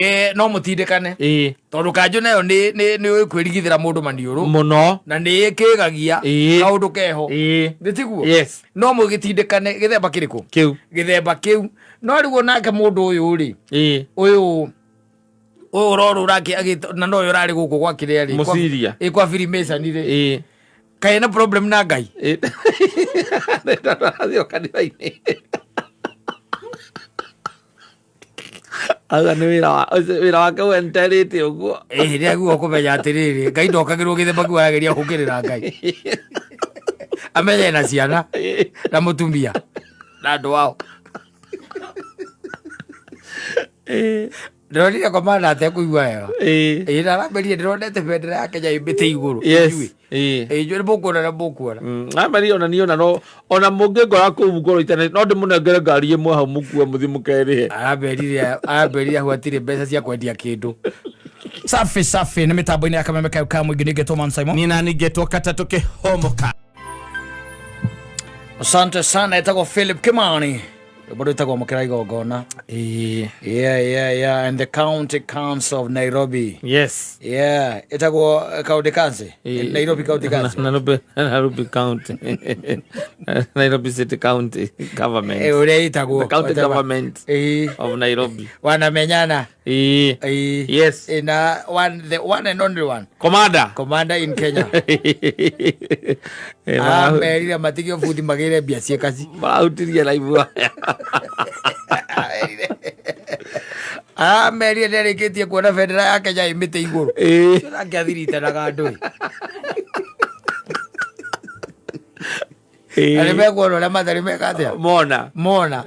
Eh, no mũtindĩkane Ĩĩ. tondũ kanjũ nayo nĩ nĩ nĩ ũĩ kwĩrigithĩra mũndũ maniũrũ Mũno. Na nĩ ĩkĩgagia Ĩĩ. kaũndũ keho. Ĩĩ. Nĩ tiguo? Yes. No mũgĩtindĩkane gĩthemba kĩrĩkũ? Kĩu. Gĩthemba kĩu. No rĩu onake mũndũ ũyũ rĩ, Ĩĩ. ũyũ ũyũ ũrorũra na noyũ ũrarĩ gũkũ gwa kĩrĩa rĩ, Mũciria. Ĩ, kwa Freemason rĩ, Ĩĩ. kaĩ na problem na Ngai? Ĩĩ. Ndathiĩ kanitha-inĩ. Auga nĩ wĩra wa ũcio wĩra wake wenterĩte ũguo. Ĩ, nĩ aguo kũmenya atĩrĩrĩ, Ngai ndokagĩrwo gĩthemba kĩu arageria gũkĩrĩra Ngai amenye na ciana na mũtumia na andũ ao. Ndĩronire komanda atekũigua wega. Ĩ, na aramberie ndĩronete bendera ya Kenya ĩmbĩte igũrũ. Inyuĩ. Ĩ, inyuĩ nĩ mũkuona na mũkuona. Ameri ona niĩ ona no ona mũngĩngora kũu ngorwo itane no ndĩmũnengere ngari ĩmwe hau mũkue mũthiĩ mũkerĩhe. Aramberire hau hatirĩ mbeca cia kwendia kĩndũ. Safi safi nĩ mĩtambo-inĩ ya kameme kayo ka mũingĩ nĩngetwo Man Simon. Nina ningetwo katatũ kĩhomoka. Asante sana, etagwo Philip Kimani, rwĩmbo rwĩtagwo Mũkĩra Igongona. Yeah, and the County Council of Nairobi. Yeah, ĩtagwo County Council. Nairobi County Council. Nairobi, Nairobi County, Nairobi City County Government. Ũrĩa ĩtagwo. The county Whatever. government of Nairobi. Wanamenyana. Na one, the one and only one. Commander. Commander in Kenya. Amerire matige buthi magĩre mbia ciĩkaci. Marahutirie live. Amerire nĩarĩkĩtie kuona bendera ya Kenya ĩmĩte igũrũ. Nake athiritanaga andũ ĩ. Na nĩ mekuona ũrĩa mathari meka atĩa. Mona. Mona.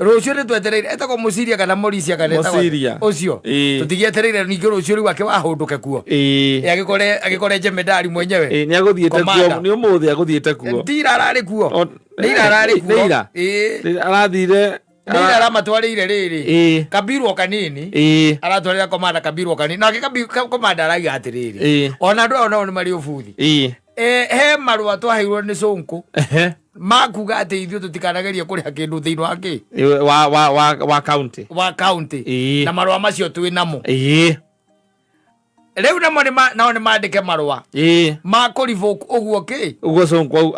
Rũciũ nĩ twetereire etagwo Mũciria kana Mũrisia kana etagwo Mũciria. Ũcio. Tũtigĩetereire ningĩ rũciũ rĩu akĩwahũndũke kuo. Agĩkore agĩkore jemedari mwenyewe. Nĩ agũthiĩte kuo. Commander. Nĩ ũmũthĩ agũthiĩte kuo. Ndira ararĩ kuo. Nĩ ira ararĩ kuo. Nĩ ira. Ĩĩ. Arathire. Nĩ ira aramatwarĩire rĩrĩ. Kabirwo kanini. Aratwarĩra komanda kabirwo kanini. Nake komanda arauga atĩrĩrĩ. Ona andũ aya nao nĩ marĩ ũbuthi. He marũa twaheirwo nĩ Sonko makuga atĩ ithuĩ tũtikanagerie kũrĩha kĩndũ thĩinĩ wa kĩ Wa county. Wa county. Na marũa macio twĩ namo. Rĩu namo nao nĩ mandĩke marũa ma kũ revoke ũguo kĩ Ũguo Sonko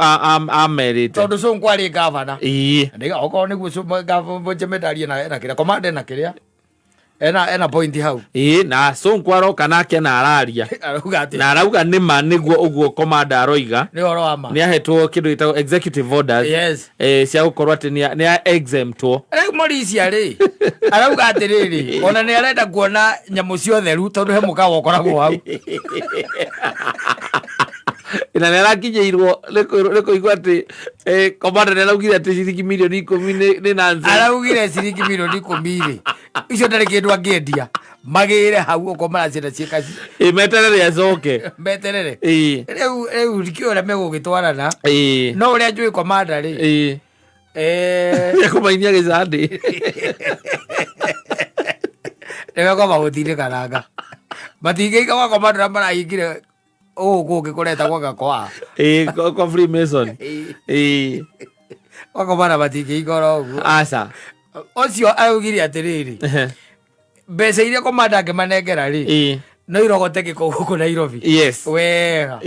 amerite. Tondũ Sonko arĩ gavana. Ndiga okorwo nĩguo jemedari ena kĩrĩa komanda ena kĩrĩa ena point hau. Ĩĩ, na Sonko aroka nake na araria. Arauga atĩa? Na arauga nĩ ma nĩguo ũguo komanda aroiga. Nĩ ũhoro wa ma. Nĩ ahetwo kĩndũ gĩtagwo executive orders. Cia gũkorwo atĩ nĩ exemptwo. Rĩu Morisia rĩ arauga atĩrĩrĩ, ona nĩ arenda kuona nyamũ ciotheru tondũ he mũkawa ũkoragwo hau. Na nĩ arakinyĩirwo nĩ kũigua atĩ komanda nĩ araugire atĩ ciringi mirioni 10 nĩ nonsense. Araugire ciringi mirioni 10 rĩ, icio ndarĩ kĩndũ angĩendia magĩre hau ũkorwo maracienda ciĩkaci. Ĩ, meterere acoke. Meterere. Rĩu Rĩu ndikĩũĩ ũrĩa megũgĩtwarana. No ũrĩa njũĩ komanda rĩ, Nĩekũmainia gĩcandĩ. Nĩmekwamba gũtindĩkananga matingĩika gwa komanda ũrĩa marahingire ũũ kũngĩ kũretagwo gakwa. Ĩĩ, kwa Freemason. Gwa komanda matingĩika oro ũguo. Aca. Ũcio araugire atĩrĩrĩ, mbeca iria komanda angĩmanengera rĩ, no irogote gĩko gũkũ Nairobi wega.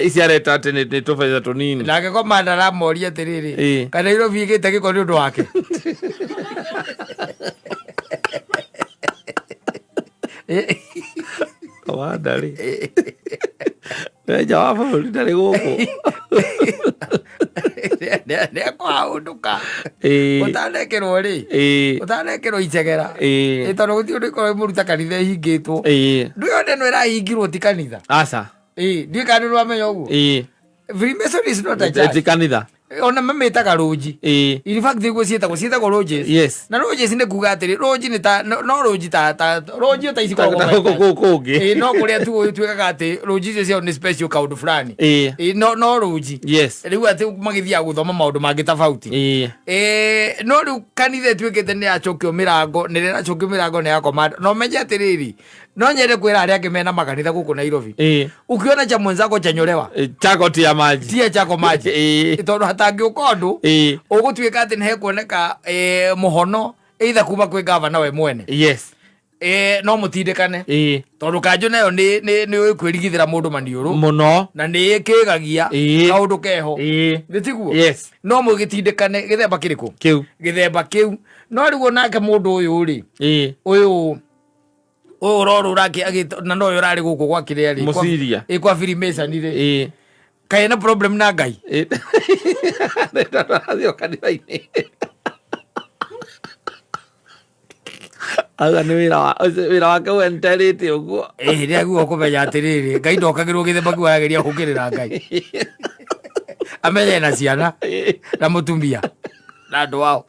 Ici areta atĩ nĩ tũbeca tũnini. Nake komanda aramoria atĩrĩrĩ, kana Nairobi ĩgĩte gĩko nĩ ũndũ wake? Komanda rĩ, nĩ nja wa bũrũri ndarĩ gũkũ. Nĩekũhaũndũka ũtanekĩrwo rĩ, ũtanekĩrwo icegera. Ĩ, tondũ gũtirĩ ũndũ ĩkorwo ĩmũruta kanitha ĩhingĩtwo. Ndũyona ĩno ĩrahingirwo ti kanitha? Aca. Ĩ, ndiũĩ kana nĩ ũramenya ũguo. Freemason is not a church. Ti kanitha. Ona mamĩtaga rũnji. In fact nĩguo ciĩtagwo lodges. Na lodges nĩ kuga atĩrĩ, lodge nĩ ta no lodge ta lodge ta ici Ta gũkũ kũngĩ. Ĩ, no kũrĩa tu tuĩkaga atĩ lodge icio ciao nĩ special kaũndũ fulani. Ĩ, no lodge. Rĩu atĩ magĩthiaga gũthoma maũndũ mangĩ tofauti. Ĩ, no rĩu kanitha ĩtuĩkĩte nĩ yacokio mĩrango, nĩ ĩracokio mĩrango nĩ ya komanda. Na ũmenye atĩrĩrĩ, no nyende kwĩra arĩa angĩ mena makanitha gũkũ Nairobi, ukiona cha mwenzako chanyolewa, Chako tia maji. Tia chako maji. Tondũ hatangĩũka ũndũ ũgũtuĩka atĩ nĩ hekuoneka mũhono either kuma kwĩ gavana we mwene. No mũtindĩkane Ĩĩ. tondũ kanjũ nayo nĩ kwĩrigithĩra mũndũ maniũrũ Mũno. Na nĩ ĩkĩgagia Ĩĩ. kaũndũ keho. Ĩĩ. Nĩ tiguo? Yes. No mũgĩtindĩkane gĩthemba kĩrĩkũ? Kĩu. Gĩthemba kĩu. No rĩu onake mũndũ ũyũ rĩ, Ĩĩ. ũyũ ũrorũra na noyo ũrarĩ gũkũ gwa kĩrĩa rĩ, Mũciria. Ĩ, kwa Freemason rĩ, Ĩĩ. kaĩ na problem na Ngai? Ĩĩ. Ndathiĩ kanitha-inĩ. Auga nĩ wĩra wa ũcio wĩra wake wenterĩte ũguo. Ĩ, nĩ aguo kũmenya atĩrĩrĩ, Ngai ndokagĩrwo gĩthemba kĩu arageria gũkĩrĩra Ngai amenye na ciana na mũtumia na andũ ao.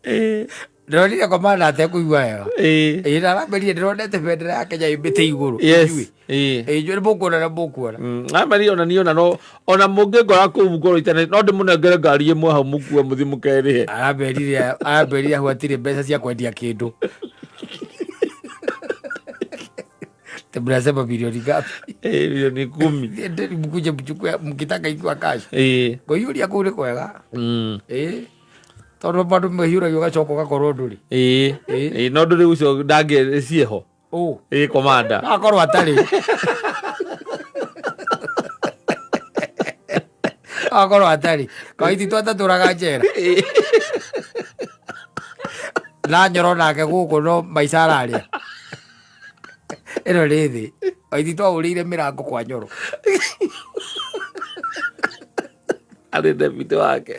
Ĩĩ. Ndĩronire komanda atekũigua wega. Ĩĩ. Ĩ, na aramberire ndĩronete bendera ya Kenya ĩmbĩte igũrũ. Yes. Inyuĩ. Ĩĩ. Ĩ, inyuĩ nĩ mũkuona na mũkuona. Ameri ona niĩ ona no ona mũngĩngora kũu ngorwo itane no ndĩmũnengere ngari ĩmwe hau mũkue mũthiĩ mũkerĩhe. Aramberire hau hatirĩ mbeca cia kwendia kĩndũ. Mnasema bilioni ngapi? Ĩĩ, milioni 10. Endeni mkuje mchukue mkitaka ikiwa cash. Ĩĩ. Ngũiyũria kũu nĩ kwega. Ĩ, tondũ bado mehiũragio ũgacoka ũgakorwo ndũrĩ. Ĩĩ. Ĩĩ. Ĩĩ, no ndũrĩ ũcio ndangĩ ciĩho. Ũ. Ĩĩ, komanda. No akorwo atarĩ. No akorwo atarĩ. Kawaiti twatatũraga njera. Ĩĩ. Na Nyoro nake gũkũ no maica ararĩa. Ĩno nĩ thĩ. Waiti twahũrĩire mĩrango kwa Nyoro. Arĩ deputy wake.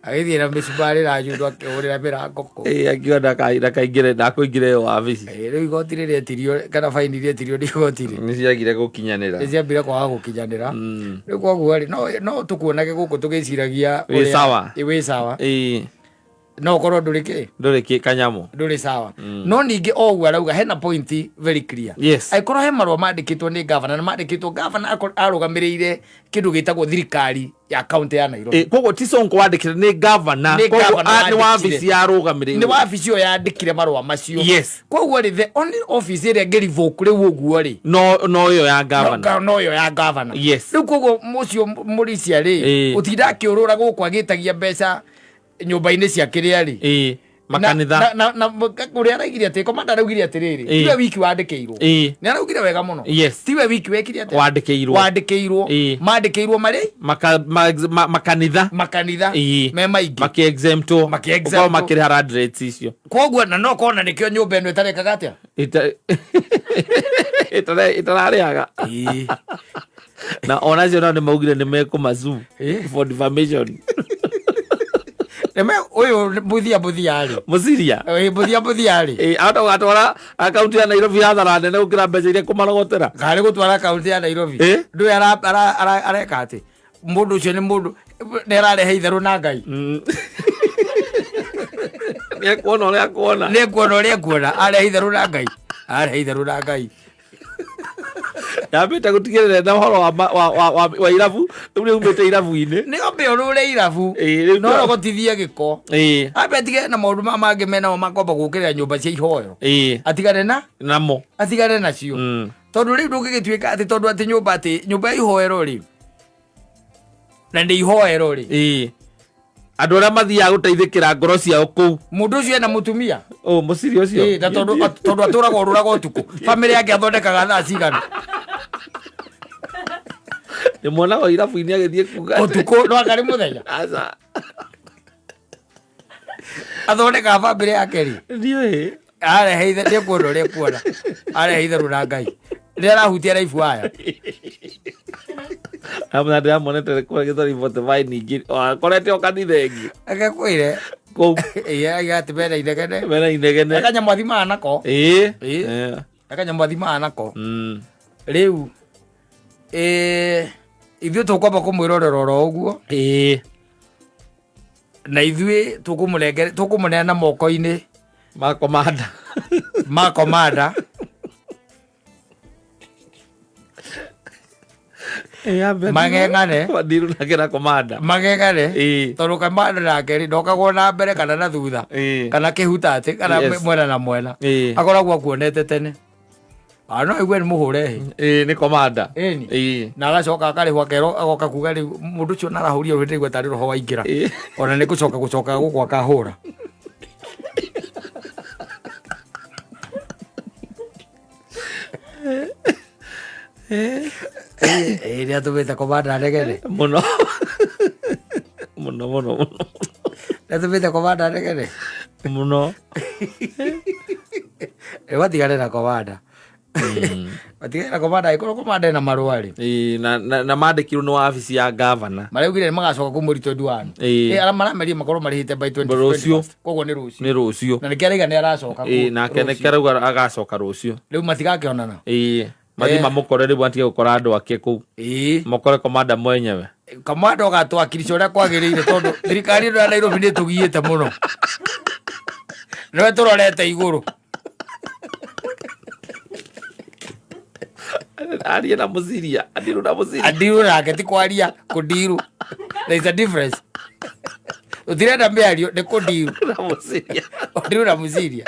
Agĩthiĩ na mĩcumarĩ na nyundo akĩhũrĩra mĩrango kũu. Ĩĩ, akiuga ndakaingĩre ndakũingĩra ĩyo wabici. Ĩ, rĩu igoti rĩrĩa kana baini rĩetirio nĩ igoti rĩ, Nĩ ciagire gũkinyanĩra. Nĩ ciambire kwaga gũkinyanĩra. Rĩu koguo rĩ, no tũkuonage gũkũ tũgĩciragia Wĩ sawa. Ĩ, wĩ sawa. Ĩĩ. No ũkorwo ndũrĩ kĩ? Ndũrĩ kĩ kanyamũ. Ndũrĩ sawa. No ningĩ o ũguo arauga hena point very clear. Yes. Angĩkorwo he marũa mandĩkĩtwo nĩ gavana na mandĩkĩtwo gavana arũgamĩrĩire kĩndũ gĩtagwo thirikari ya kaunti ya Nairobi. Ĩĩ, koguo ti Sonko wandĩkire, nĩ gavana. Nĩ Koguo, gavana nĩ wandĩkire. wabici yarũgamĩrĩirwo. Nĩ wabici ĩyo yandĩkire marũa macio. Yes. Koguo rĩ, the only office ĩrĩa ĩngĩrevoke rĩu ũguo rĩ, No ĩyo ya gavana. No ĩyo ya gavana. Yes. Rĩu koguo mũcio mũricia rĩ, Ĩĩ. ũtinda akĩũrũra gũkũ agĩtagia mbeca nyũmba-inĩ cia kĩrĩa rĩ, Ĩĩ, makanitha. Na ũrĩa araugire atĩ komanda araugire atĩrĩrĩ, Ĩĩ. tiwe wiki wandĩkĩirwo. Ĩĩ. Nĩ araugire wega mũno. Yes. Tiwe wiki wekire atĩa? Wandĩkĩirwo. Wandĩkĩirwo. Ĩĩ. Mandĩkĩirwo marĩ Makanitha. Makanitha. Ĩĩ. Me maingĩ. Makĩ-exemptwo. Makĩ-exemptwo. Gũkorwo makĩrĩha land rates icio. Koguo na no kona nĩkĩo nyũmba ĩno ĩtarekaga atĩa. Ĩtararĩhaga. Ĩĩ. Na onacio nao nĩ maugire nĩ mekũmazu Ĩĩ. for defamation. Nĩme ũyũ mũthia mũthia rĩ. Mũciria. Ĩĩ, mũthia mũthia rĩ. Ĩĩ, ahota gũgatwara akaunti ya Nairobi hathara nene gũkĩra mbeca iria kũmarogotera. Karĩ gũtwara kaunti ya Nairobi. Ĩĩ. Ndũĩ areka atĩ mũndũ ũcio nĩ mũndũ nĩ ararehe itherũ na Ngai. Nĩ ekuona ũrĩa akuona. Nĩ ekuona ũrĩa ekuona, arehe itherũ na Ngai, arehe itherũ na Ngai. Yambĩte gũtigĩrĩra na ũhoro wa irabu, rĩu nĩ umĩte irabu-inĩ. Nĩ ambe ũrũre irabu. Ĩĩ, rĩu no rogotithie gĩko. Ĩĩ. Ambe atigane na maũndũ maya mangĩ menamo makwamba gũkĩrĩra nyũmba cia ihoero. Ĩĩ. Atigane na namo. Atigane nacio. Tondũ rĩu ndũngĩgĩtuĩka atĩ tondũ atĩ nyũmba atĩ nyũmba ya ihoero rĩ, na nĩ ihoero rĩ. Ĩĩ, andũ arĩa mathiaga gũteithĩkĩra ngoro ciao kũu. Mũndũ ũcio ena mũtumia. Ũ mũciri ũcio. Ĩĩ, na tondũ atũraga ũrũraga ũtukũ, bamĩrĩ yake athondekaga thaa cigana? Nĩ mwonaga irabu-inĩ agĩthiĩ kuga. Ũtukũ no akarĩ mũthenya. Aca. Athondekaga bamĩrĩ yake rĩ? Ndiũĩ. Arehe ithe nĩ kuona ũrĩa kuona arehe itherũ na Ngai nĩ arahutia raibu aya. Amna ndĩramonete kũrĩa Gĩthweri 45 ningĩ akorete o kanitha ĩngĩ. Agekwĩre. Kũu. Ĩĩ, aiga atĩ mena inegene. Mena inegene. Kanyamũ athimaga nako. Ĩĩ. Ĩĩ. Ĩĩ. Kanyamũ athimaga nako. Rĩu ĩĩ, ithuĩ tũkwamba kũmwĩrorera oro ũguo. Ĩĩ. Na ithuĩ tũkũmũneana moko-inĩ ma komanda. Ma komanda. Mang'eng'ane. Mandiru nake na komanda. Mang'eng'ane. Ĩĩ. Tondũ kamanda nake rĩ, ndokagwo na mbere kana na thutha. Ĩĩ. Kana kĩhutatĩ kana Yes. mwena na mwena. Ĩĩ. Akoragwo akuonete tene. Ah, no aigue nĩ mũhũre hĩ. Ĩĩ, nĩ komanda. Ĩni. Ĩĩ. Na agacoka akarĩhwo akerwo agoka kuga rĩu mũndũ ũcio narahũrire rũhĩ ndĩraigua tarĩ roho waingĩra. Ĩĩ. Ona nĩ gũcoka gũcoka gũkũ akahũra. Ĩ nĩ atũmĩte komanda anegene. Mũno mũno mũno mũno. Nĩ atũmĩte komanda anegene. Mũno. Ĩ matigane na komanda. Matigane na komanda angĩkorwo komanda ena marũa rĩ. Ĩĩ, na mandĩkirwo nĩ wabici ya gavana. Maraugire nĩ magacoka kuu mweri 21. Ĩĩ. Ĩ arĩa marameria makorwo marĩhĩte by 20 Rũciũ. 21st. Koguo nĩ rũciũ. Nĩ rũciũ. Na nĩkĩo araiga nĩ aracoka Ĩĩ, kuu nake rũciũ. nĩkĩo arauga agacoka rũciũ. Rĩu matigakĩonana. Ĩĩ, mathiĩ Eh. mamũkore rĩu atige gũkora andũ ake kũu. Ĩĩ. Makore komanda mwenyewe. Kamanda ũgatwakirisha ũrĩa kwagĩrĩire tondũ thirikari ĩno ya Nairobi nĩ ĩtũgiĩte mũno. Nĩwe tũrorete igũrũ. Arie na mũciria, andirũ na mũciria. Andirũ nake ti kwaria, kũndirũ. There is a difference. Tũtirenda mĩario, nĩ kũndirũ. Na mũciria. Andirũ na mũciria.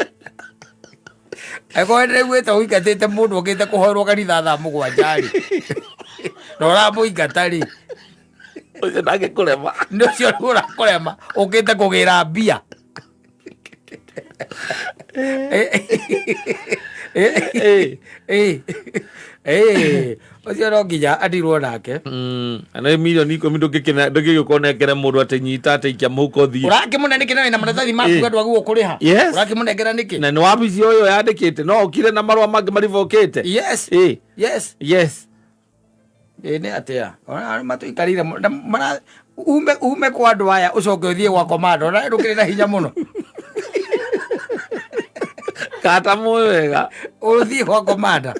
Angĩkorwo nĩndĩraiguĩte ũingatĩte mũndũ ũkĩte kũhoerwo kanitha thaa mũgwanja rĩ, na ũramũingata rĩ, Ũcio ndangĩkũrema. Nĩ ũcio rĩu ũrakũrema ũkĩte kũgĩra mbia. Ũcio no nginya adirwo nake. Na milioni 10 ndũngĩgĩũka ũnengere mũndũ atĩ nyita atĩ ikia mũhuko thiĩ. Ũrakĩmũne nĩkĩ na wĩna maratathi maku andũ agũo kũrĩha? Yes. Ũrakĩmũnengera nĩkĩ? Na nĩ wabici ũyũ yandĩkĩte no ũkire na marũa mangĩ maribokĩte. Yes. Yes. Yes. Ĩ nĩ atĩa? Ona matũikarĩire na mara ume kwa andũ aya ũcoke ũthiĩ gwa komando na ndũkĩrĩ na hinya mũno. Kata mũĩ wega. Ũthiĩ gwa komanda.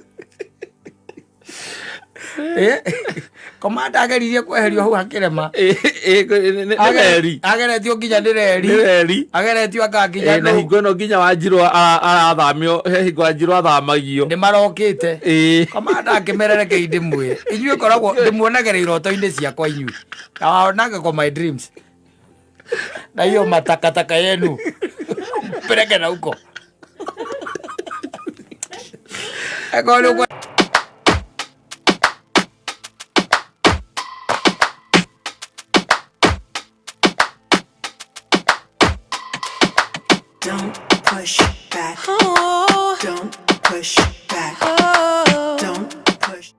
Komanda ageririe kweherio hau hakĩrema. Nĩ reri. Ageretio nginya nĩ reri. Nĩ reri. Ageretio anga nginya Na nũ. hingo ĩno nginya Wanjirũ arathamio, he hingo Wanjirũ athamagio. Nĩ marokĩte. Komanda akĩmerereke ndĩmwĩre. Inyuĩ koragwo ndĩmuonagĩra iroto-inĩ ciakwa inyuĩ. Nawaonage kwa my dreams. Na hiyo matakataka yenu. Peleke na huko. Eko nĩ ũkwe- Don't push back. Don't push back. Don't push.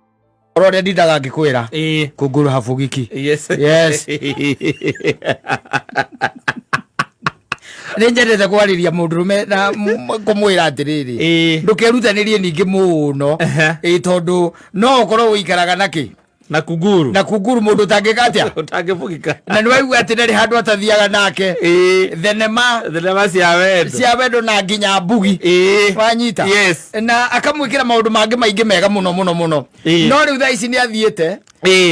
Oro ũrĩa ndindaga ngĩkwĩra. Kunguru habugiki. Yes. Yes. Nĩ nyendete kwarĩria mũndũrũme na kũmwĩra atĩrĩrĩ. Ndũkerutanĩrie ningĩ mũno. Tondũ no ũkorwo ũikaraga na kĩ? Na kunguru. Na kunguru mũndũ ũtangĩka atĩa? Ũtangĩbugika. Na nĩ waigua atĩ ndarĩ handũ atathiaga nake. Thenema. Thenema cia wendo. Cia wendo na nginya mbugi. Wanyita? Yes. Na akamwĩkĩra maũndũ mangĩ maingĩ mega mũno mũno mũno. No rĩu thaa ici nĩ athiĩte.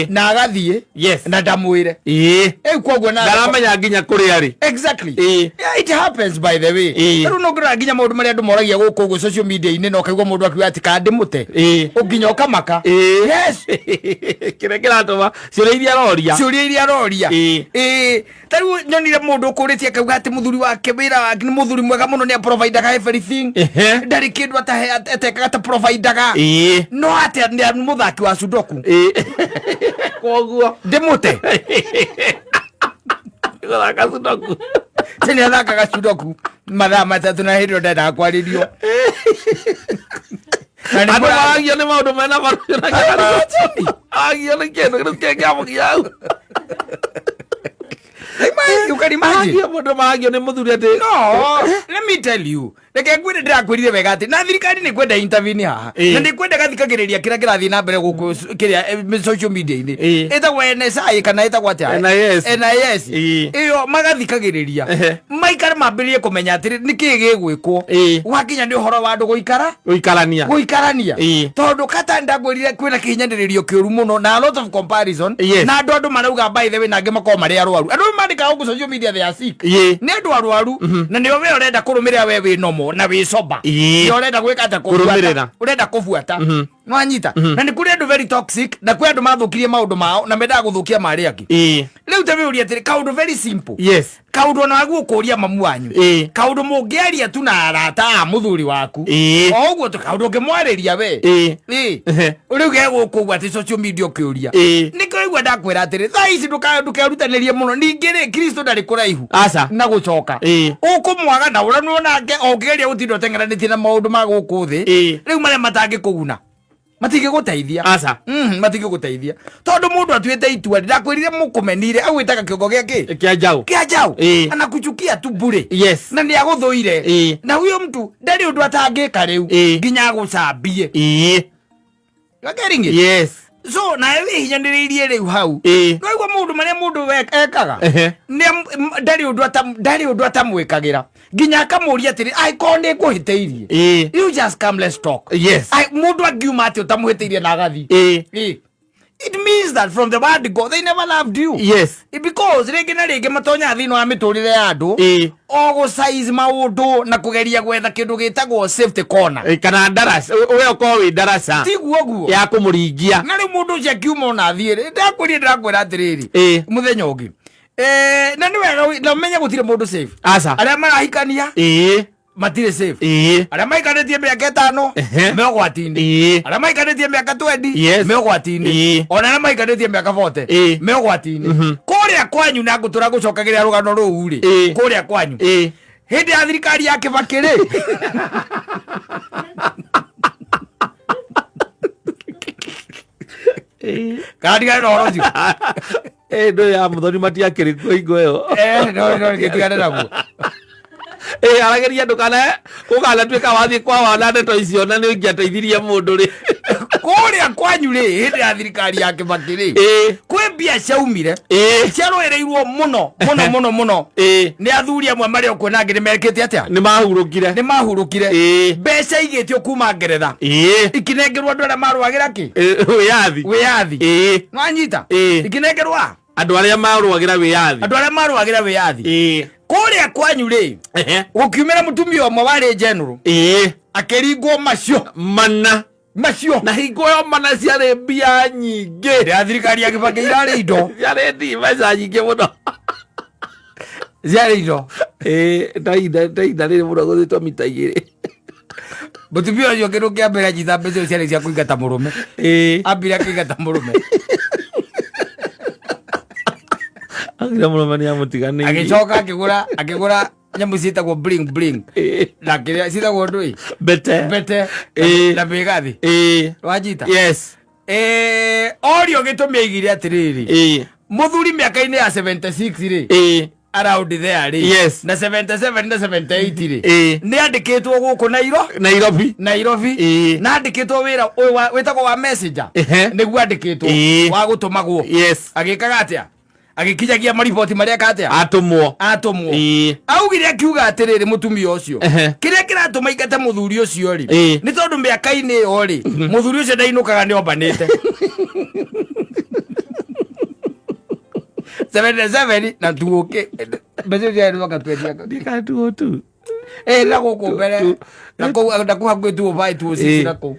Na agathiĩ. Yes. Na ndamwĩre. Rĩu koguo na Ndaramenya nginya kũrĩa arĩ. Exactly. Yeah, it happens by the way. Rĩu no ngĩrora nginya maũndũ marĩa andũ moragia gũkũ ũguo social media-inĩ na ũkaigua mũndũ akiuga atĩ kana ndĩmũte. Ũnginya ũkamaka. Yes. Kĩrĩa kĩratũma ciũria iria aroria. Ciũria iria aroria. Ta rĩu nyonire mũndũ ũkũrĩtie akauga atĩ mũthuri wake wĩra wake nĩ mũthuri mwega mũno nĩ aprovidaga everything. Ndarĩ kĩndũ atekaga ta providaga. No atĩ nĩ mũthaki wa Sudoku. Koguo. Ndĩmũte. Gũthaka Sudoku. Tene athakaga Sudoku mathaa matatũ na hĩndĩ ĩyo ndendaga kwarĩrio. Na nĩ Andũ mũra- maragio nĩ maũndũ mena marũcio na kĩarĩrio. Agio nĩ kĩndũ kĩu kĩngĩamũkia hau. Imagine, you can imagine. Agio mũndũ maragio nĩ mũthuri atĩ No, let me tell you. Reke ngwĩre ndĩrakwĩrire wega atĩ na thirikari nĩ kwenda intervene haha. Na nĩ kwenda gathikagĩrĩria kĩrĩa kĩrathiĩ na mbere gũkũ kĩrĩa social media-inĩ. Ĩtagwo NSI kana ĩtagwo atĩa? NIS. NIS. Ĩyo magathikagĩrĩria. Maikare mambĩrĩrie kũmenya atĩrĩ nĩkĩĩ gĩgwĩkwo. Gwakinya nĩ ũhoro wa andũ gũikara? Gũikarania. Gũikarania. Tondũ kata ndagwĩrire kwĩna kĩhinyanĩrĩrio kĩũru mũno na a lot of comparison. Na andũ marauga by the way na angĩ makoragwo marĩ arwaru. Andũ mandĩkaga gũkũ social media they are sick. Nĩ andũ arwaru na nĩo we ũrenda kũrũmĩrĩra we wĩ nomo na wĩ sober. Nĩ ũrenda gwĩka atĩa? Kũbuata. Kũrũmĩrĩra. Ũrenda kũbuata. Nĩwanyita? Na nĩ kũrĩ andũ very toxic na kwĩ andũ mathũkirie maũndũ mao na mendaga gũthũkia ma arĩa angĩ. Rĩu ta wĩũrie atĩrĩ, kaũndũ very simple. Kaũndũ ona wagu ũkũria mamu wanyu. Kaũndũ mũngĩaria tu na arata a mũthuri waku. O ũguo tu kaũndũ ũngĩmwarĩria we. Rĩu ge gũkũ ũguo atĩ social media ũkĩũria. Nĩkĩo waigua ndakwĩra atĩrĩ, thaa ici ndũkerutanĩrie mũno. Ningĩ rĩ, Kristo ndarĩ kũraihu. Aca. Na gũcoka. Ũkũmwaga na ũranwo nake o ũkĩgeria gũtinda ũteng'eranĩtie na maũndũ ma gũkũ thĩ. Rĩu marĩa matangĩkũguna. Matingĩgũteithia. Aca. Matingĩgũteithia tondũ mũndũ atuĩte itua, ndakwĩrire mũkũmenire, agwĩtaga kĩongo gĩa kĩ? Kĩa njaũ. Kĩa njaũ. Anakuchukia tu bure. Na nĩ agũthũire. Na huyo mtu ndarĩ ũndũ atangĩka rĩu nginya agũcambie. You are getting it? Yes. So nawe wĩhinyanĩrĩirie rĩu hau. Nĩwaigua maũndũ marĩa mũndũ ekaga? Ndarĩ ũndũ atamwĩkagĩra nginya akamũria atĩrĩ, angĩkorwo nĩ ngũhĩtĩirie, you just come, let's talk. Mũndũ angiuma atĩ ũtamũhĩtĩirie na agathiĩ. It means that from the word go they never loved you. Because rĩngĩ na rĩngĩ matonyaga thĩinĩ wa mĩtũrĩre ya andũ o gũ-size maũndũ na kũgeria gwetha kĩndũ gĩtagwo safety corner. Kana ndaraca, we ũkorwo wĩ ndaraca Tiguo guo? ya kũmũringia. Na rĩu mũndũ ũcio akiuma ona athiĩ rĩ, ndakwĩrire, ndĩrakwĩra atĩrĩrĩ, mũthenya ũngĩ, na nĩ wega na ũmenye gũtirĩ mũndũ safe. Aca. Arĩa marahikania matirĩ safe. Arĩa maikarĩtie mĩaka 5 me ũgwati-inĩ. Arĩa maikarĩtie mĩaka 20 me ũgwati-inĩ. Ona arĩa maikarĩtie mĩaka 40 me ũgwati-inĩ. Kũrĩa kwanyu, na ngũtũra gũcokagĩrĩra rũgano rũu rĩ, kũrĩa kwanyu hĩndĩ ya thirikari ya Kĩbakĩ rĩ, kana ndigane na ũhoro ũcio? Ndũ ya Mũthoni matiakĩrĩ kuo hingo ĩyo. No ndigane naguo. Arageria ndũkana ũkanatuĩka wathiĩ kwa wana ndeto icio na nĩ ũngĩateithirie mũndũ rĩ. Kũrĩa kwanyu rĩ, hĩndĩ ya thirikari ya Kĩbakĩ rĩ, kwĩ mbia ciaumire ciarũĩrĩirwo mũno mũno mũno mũno nĩ athuri amwe marĩ okuo, na angĩ nĩ mekĩte atĩa? Nĩ mahurũkire. Nĩ mahurũkire. Mbeca igĩtio kuma Ngeretha ikinengerwo andũ arĩa marũagĩra kĩ? Wĩyathi. Wĩyathi. Nwanyita? Ikinengerwo a? Andũ arĩa marũagĩra wĩyathi. Andũ arĩa marũagĩra wĩyathi. Kũrĩa kwanyu rĩ, gũkiumĩra mũtumia ũmwe warĩ general, akĩringwo macio mana. Macio. Na hingo ĩyo mana ciarĩ mbia nyingĩ. Ya thirikari ya Kĩbakĩ irarĩ indo. Ciarĩ mbeca nyingĩ mũno. Ciarĩ indo. Ta ihinda rĩrĩ mũno gũthĩtwo mita 2. Mũtumia ũcio kĩndũ kĩa mbere anyita mbeca icio ciarĩ cia kũingata mũrũme. Ambire akĩingata mũrũme. Agira mũrũme nĩ amũtiganĩirie. Agĩcoka akĩgũra nyamũ ciĩtagwo bling bling na kĩrĩa ciĩtagwo ndũĩ? Mbete. Mbete na mĩgathĩ. Wanyita? Yes. Orio gĩtũmi aigire atĩrĩrĩ, mũthuri mĩaka-inĩ ya 76 rĩ, around there rĩ, na 77 na 78 rĩ, nĩ andĩkĩtwo gũkũ Nairobi. Nairobi. Na andĩkĩtwo wĩra ũyũ wĩtagwo wa messenger. Nĩguo andĩkĩtwo wa gũtũmagwo. Agĩkaga atĩa? Agĩkinyagia mariboti marĩa eka atĩa? Atũmwo. Atũmwo. Augire, akiuga atĩrĩrĩ, mũtumia ũcio, kĩrĩa kĩratũma ingate mũthuri ũcio rĩ, nĩ tondũ mĩaka-inĩ ĩyo rĩ, mũthuri ũcio ndainũkaga, nĩ ombanĩte 77 na tuũkĩ mbeca icio ciarĩ mwaka 20. Ndikatuo tu. Na gũkũ mbere na kũu, na kũu hakuhĩ 205, 206, na kũu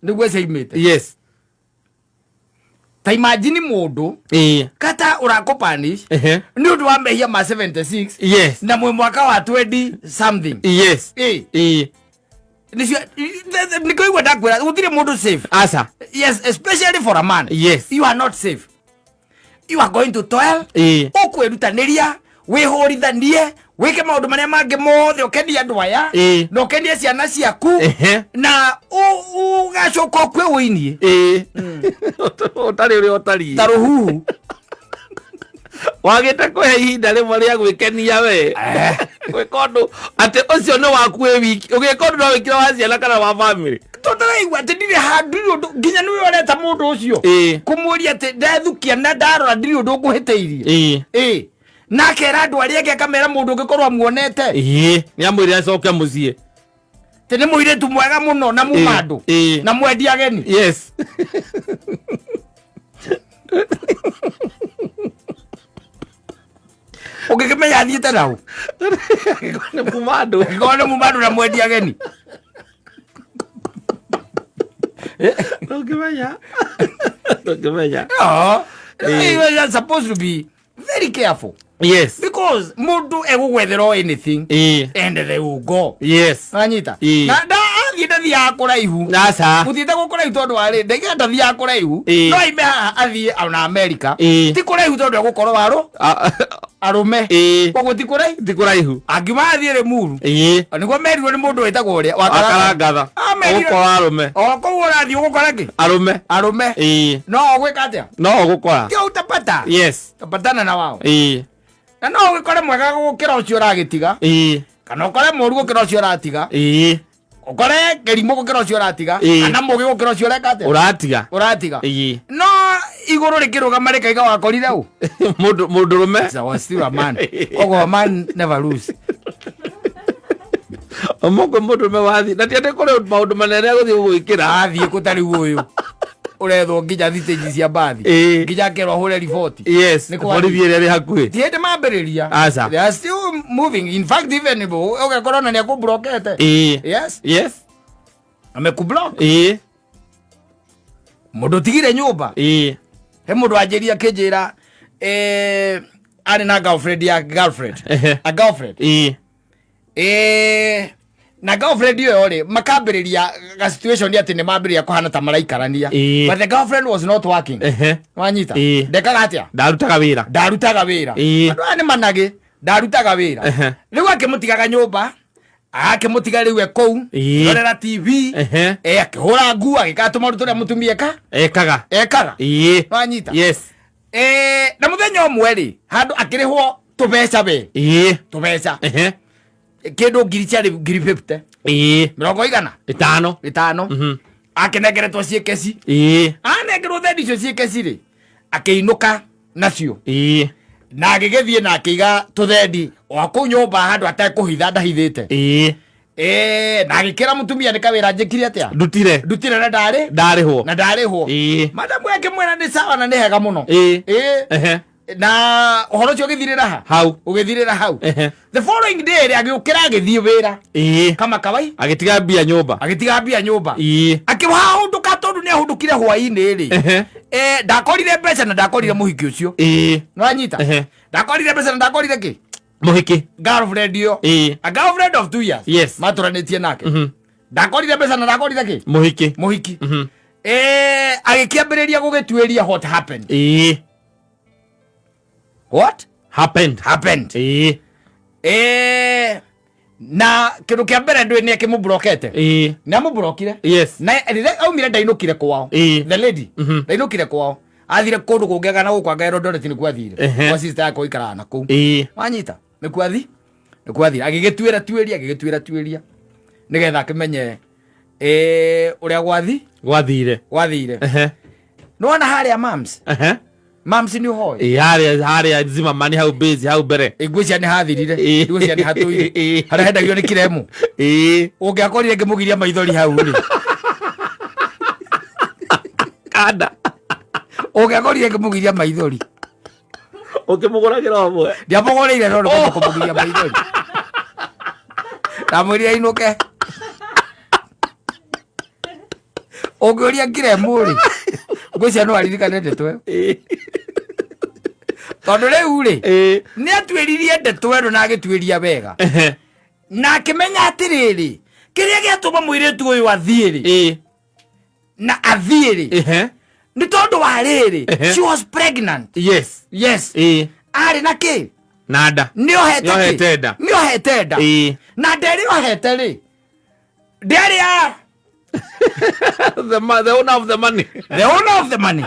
nĩguo ciaimĩte. Ta imagine mũndũ kata ũrakũpanish nĩ ũndũ wa mehia ma 76 na mwĩ mwaka wa 20 something. Nĩcio nĩkũigua ndakwĩra gũtirĩ mũndũ safe. Aca. Yes, especially for a man. You are not safe, you are going to toil. Ũkwĩrutanĩria, wĩhũrithanie, wĩke maũndũ marĩa mangĩ mothe, ũkenie andũ aya na ũkenie ciana ciaku na ũgacoka ũkue ũinie. Ũtarĩ ũrĩa ũtariĩ. Ta rũhuhu. Wagĩte kũhe ihinda rĩmwe rĩa gwĩkenia we, gwĩka ũndũ atĩ ũcio nĩ waku wĩ wiki, ũgĩka ũndũ no wĩkire wa ciana kana wa family. Tondũ atĩ ndirĩ handũ, ndirĩ ũndũ, nginya nĩwe ũreta mũndũ ũcio kũmũria atĩ ndethukia na ndarora ndirĩ ũndũ ngũhĩtĩirie. Na akera andũ arĩa angĩ, akamera mũndũ ũngĩkorwo amuonete Nĩ amwĩre acoke mũciĩ. Atĩ nĩ mũirĩtu mwega mũno na muma andũ na mwendi ageni. Ũngĩkĩmenya athiĩte nau? Nĩ muma andũ. Angĩkorwo nĩ muma andũ na mwendi ageni. Ndũngĩmenya. No. You are supposed to be very careful because mũndũ egũgwethera o anything and they will go. Wanyita? Na athiĩ Ndathiaga kũraihu. Aca. Gũthiĩte gũ kũraihu tondũ warĩ ndaiga ndathiaga kũraihu. No aime haha athiĩ ona America. Ti kũraihu tondũ egũkorwo arũ arũme. Koguo ti kũraihu. Ti kũraihu. Angiuma athiĩ Limuru. Nĩguo merirwo nĩ mũndũ wĩtagwo ũrĩa wa Karangatha. Amerirwo- Ũgũkora arũme. O kũu ũrathiĩ ũgũkora kĩ? Arũme. Arũme. No ũgwĩka atĩa? No ũgũkora. Kĩo utapata. Yes. Utapatana na wao. Na no ũgĩkore mwega gũkĩra ũcio ũragĩtiga. Kana ũkore mũru gũkĩra ũcio ũratiga. Ũkore kĩrimũ gũkĩra ũcio ũratiga. Kana mũgĩ gũkĩra ũcio ũreka atĩa? Ũratiga. Ũratiga. No igũrũ rĩkĩrũgama rĩkaiga wakorire ũ? Mũndũ mũndũrũme. I was still a man. Koguo a man never lose. Mũkwe mũndũrũme wathi. Na ti atĩ kũrĩ maũndũ manene agũthiĩ gũgwĩkĩra. Athiĩ kũ ta rĩu ũyũ ũrethwo nginya thitĩnji cia mbathi. Nginya akerwo ahũre riboti. Yes. Nĩ kwa Borithi ĩrĩa ĩrĩ hakuhĩ. Ti hĩndĩ mambĩrĩria. Aca. They are still moving. In fact, even if ũgekora ona nĩakũblokete. Yes. Yes. Amekublock. Mũndũ ũtigire nyũmba. He mũndũ wanjĩria akĩnjĩra arĩ na girlfriend ya girlfriend. A girlfriend. Na girlfriend ĩyo rĩ makambĩrĩria ga situation atĩ nĩ mambĩrĩria kũhana ta maraikarania. But the girlfriend was not working. Wanyita? Ndekaga atĩa? Ndarutaga wĩra. Ndarutaga wĩra. Andũ aya nĩ managĩ. Ndarutaga wĩra. Rĩu akĩmũtigaga nyũmba, akĩmũtiga rĩu e kũu, rorera TV, akĩhũra nguo, agĩka tũmaũndũ tũrĩa mũtumia ekaga. Ekaga. Wanyita? Yes. Na mũthenya ũmwe rĩ, handũ akĩrĩhwo tũbeca we. Tũbeca. Kĩndũ ngiri ciarĩ ngiri 50. Mĩrongo igana? Ĩtano. Ĩtano. Akĩnengeretwo ciĩkeci. Anengerwo thendi icio ciĩkeci rĩ, akĩinũka nacio. Na agĩgĩthiĩ na akĩiga tũthendi o kũu nyũmba handũ atekũhitha ndahithĩte. Na agĩkĩra mũtumia nĩ kawĩra njĩkire atĩa? Ndutire. Ndutire na ndarĩ? Ndarĩhwo. Na ndarĩhwo. Madamu akĩmwĩra nĩ sawa na nĩ hega mũno. Na ũhoro ũcio ũgĩthirĩra ha? Hau. Ũgĩthirĩra hau. The following day rĩ, agĩũkĩra agĩthiĩ wĩra. Kama kawai. Agĩtiga mbia nyũmba. Agĩtiga mbia nyũmba. Akĩhahũndũka tondũ nĩ ahũndũkire hwaĩ-inĩ rĩ. Ndakorire mbeca na ndakorire mũhiki ũcio. Nĩwanyita? Ndakorire mbeca na ndakorire kĩ? Mũhiki. Girlfriend ĩyo. A girlfriend of 2 years. Yes. Matũranĩtie nake. Ndakorire mbeca na ndakorire kĩ? Mũhiki. Mũhiki. Agĩkĩambĩrĩria gũgĩtuĩria what happened. What happened? Happened. Na kĩndũ kĩa mbere ndũĩ nĩ akĩmũblokete. Nĩ amũblokire. Yes. Na rĩrĩa aumire ndainũkire kwao. The lady. Ndainũkire kwao. Athire kũndũ kũngĩ agana gũkũ anga Eldoret nĩkuo athire. Kwa sister yake oikaraga na kũu. Wanyita? Nĩkuo athi? Nĩkuo athire. Agĩgĩtuĩra tuĩria, agĩgĩtuĩra tuĩria. Nĩgetha akĩmenye, ũrĩa gwathi? Gwathire. Gwathire. Nĩwona harĩa mams? Mams nĩ ũhoe? Harĩa Zimmerman hau base hau mbere. Ngwĩciria nĩ hathirire. Ngwĩciria nĩ hatũire. Harĩa hendagio nĩ kiremu. Ũngĩakorire ngĩmũgiria maithori hau rĩ. Kanda. Ũngĩakorire ngĩmũgiria maithori. Ũkĩmũgũragĩra ũmwe. Ndiamũgũrĩire no nĩ kũmũgiria maithori. Ndamwĩrire ainũke. Ũngĩũria kiremu rĩ, ngwĩciria no aririkane ndeto ĩyo. Tondũ rĩu rĩ, nĩ atuĩririe ndeto ĩno na agĩtuĩria wega. Na akĩmenya atĩrĩrĩ, kĩrĩa gĩatũma mũirĩtu ũyũ athiĩ rĩ, na athiĩ rĩ, nĩ tondũ wa rĩrĩ, she was pregnant. Yes. Yes. Arĩ na kĩ? Na nda. Nĩ ohete kĩ? Nĩ ohete nda. Nĩ ohete nda. Na nda ĩrĩa ohete rĩ, ndĩarĩ ya The owner of the money. The owner of the money.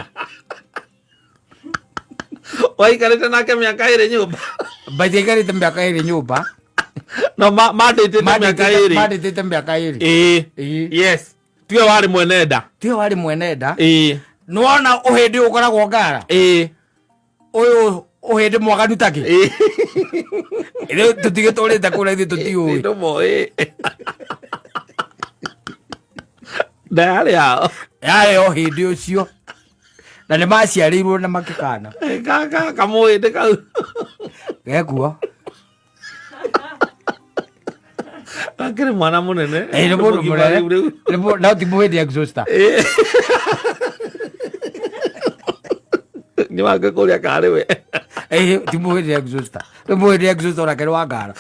Waikarĩte nake mĩaka ĩrĩ nyũmba. Mbaitiaikarĩte mĩaka ĩrĩ nyũmba. No, mandĩtĩte mĩaka ĩrĩ. Mandĩtĩte mĩaka ĩrĩ. Yes. Tiwe warĩ mwene nda. Tiwe warĩ mwene nda. Nĩwona ũhĩndĩ ũkoragwo ngara? Ũyũ ũhĩndĩ mwaganu takĩ? Rĩu tũtigĩtũrĩte kũrĩa ithuĩ tũtiũĩ. Nĩtũmoĩ. Nda yarĩ yao. Yarĩ o hĩndĩ ũcio. Na nĩ maciarĩirwo na makĩkana. Kamũhĩndĩ kau. Gekuo. Akĩrĩ mwana mũnene. Nĩ mũndũ Mũgima mũnene. rĩu rĩu. Nĩ no ti mũhĩndĩ exhauster. Nĩ wake kũrĩa karĩ we. Ti mũhĩndĩ exhauster. Nĩ mũhĩndĩ exhauster onake nĩ wa ngara.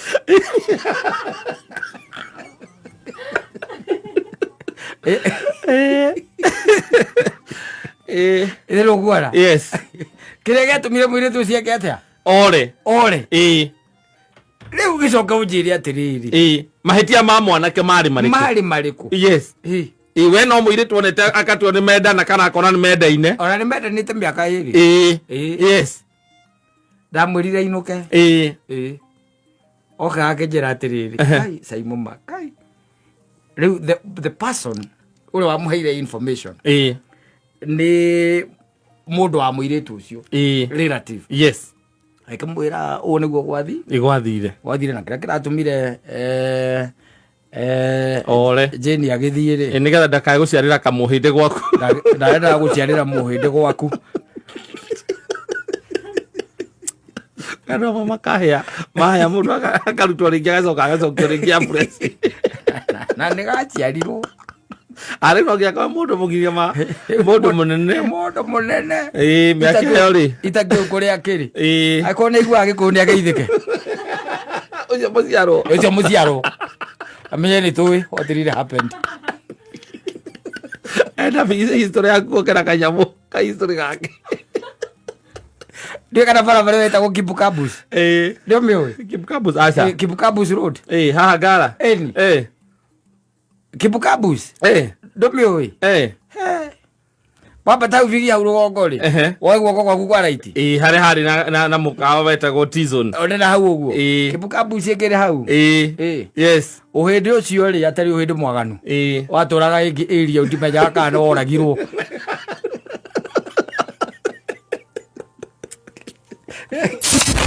Ĩĩ. Itherũ guara. Yes. Kĩrĩa gĩatũmire mũirĩtu ũcio eke atĩa? Ore. Ore. Ĩĩ. Rĩu gĩcoka ũnjĩre atĩrĩrĩ. Ĩĩ. Mahĩtia ma mwanake marĩ marĩkũ? Marĩ marĩkũ? Yes. Ĩĩ. Ĩĩ, we no mũirĩtu onete akatua nĩ mendana kana akona nĩ mendaine. Ona nĩ mendanĩte mĩaka ĩrĩ. Ĩĩ. Ĩĩ. Yes. Ndamwĩrire ainũke. Ĩĩ. Ĩĩ. Oka akĩnjĩra atĩrĩrĩ. Kai Saimuma kai. Rĩu the person ũrĩa wamũheire information Ĩĩ. nĩ mũndũ wa mũirĩtu ũcio. Ĩĩ. Relative. Yes. Akĩmwĩra ũũ nĩguo gwathi. Igwathire. Gwathire na kĩrĩa kĩratũmire Ore. Jane agĩthiĩ rĩ. Ĩĩ, nĩgetha ndakae gũciarĩra kamũhĩndĩ gwaku. Ndarendaga gũciarĩra mũhĩndĩ gwaku. Andũ amwe makahĩa mahĩa mũndũ akarutwo rĩngĩ agacoka agacokio rĩngĩ afresh. Na nĩ gaciarirwo. Arĩ no nginya akorwo mũndũ mũgima mũndũ mũnene. Mũndũ mũnene. Ĩĩ, mĩaka ĩyo rĩ. Itakĩũĩ kũrĩa akĩrĩ. Ĩĩ. Angĩkorwo nĩ aiguaga gĩkũyũ nĩ ageithĩke. Ũcio mũciarwo. Ũcio mũciarwo. Amenye nĩ tũĩ what really happened. Ena history yaku ũkĩra kanyamũ ka history gake. Ndiũĩ kana barabara ĩyo ĩtagwo Kibukabus. Ĩĩ. Nĩ ũmĩũĩ? Kibukabus aca. Kibukabus Road. Ĩĩ, haha Ngara. Ĩni. Ĩĩ. Kibukabus. Ĩĩ. Ndũmĩũĩ? Ĩĩ. Wambata hau Vigia hau rũgongo rĩ. Ehe. Woe guoko gwaku kwa right. Ĩĩ, harĩa harĩ na mũkawa wetagwo T-Zone. Onena hau ũguo. Ĩĩ. Kibukabus ĩkĩrĩ hau. Ĩĩ. Ĩĩ. Yes. Ũhĩndĩ ũcio rĩ atarĩ ũhĩndĩ mwaganu. Ĩĩ. Watũraga ĩngĩ area ũtimenyaga kana nĩ woragirwo.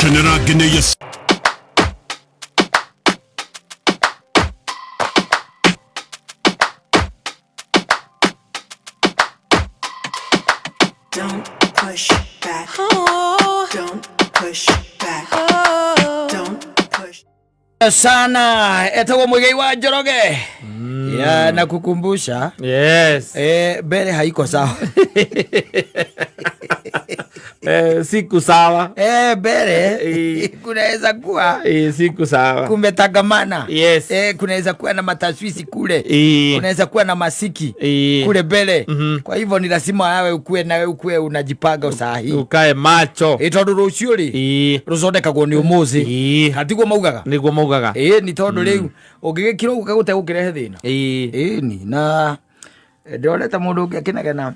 Kenera nginya Don't push back. Don't push back. Don't push. Sana etagwo Muigai wa Njoroge. Ya na kukumbusha. Yes. Mbere haiko sawa. Siku sawa. Mbere kunaweza kuwa Siku sawa. kumetangamana. Yes. Kunaweza kuwa na mataswisi kule. Kunaweza kuwa na masiki kule mbele. Kwa hivyo ni lazima wewe ukue nawe ukue unajipanga saa hii. Ukae macho. Tondu rucio ri ruthondekagwo ni umuthi. Hatiguo maugaga? Niguo maugaga. Ni tondu riu ungigikira uguo gute gukirehe thina. Ni na ndĩronete mũndũ ũngĩ akĩnegena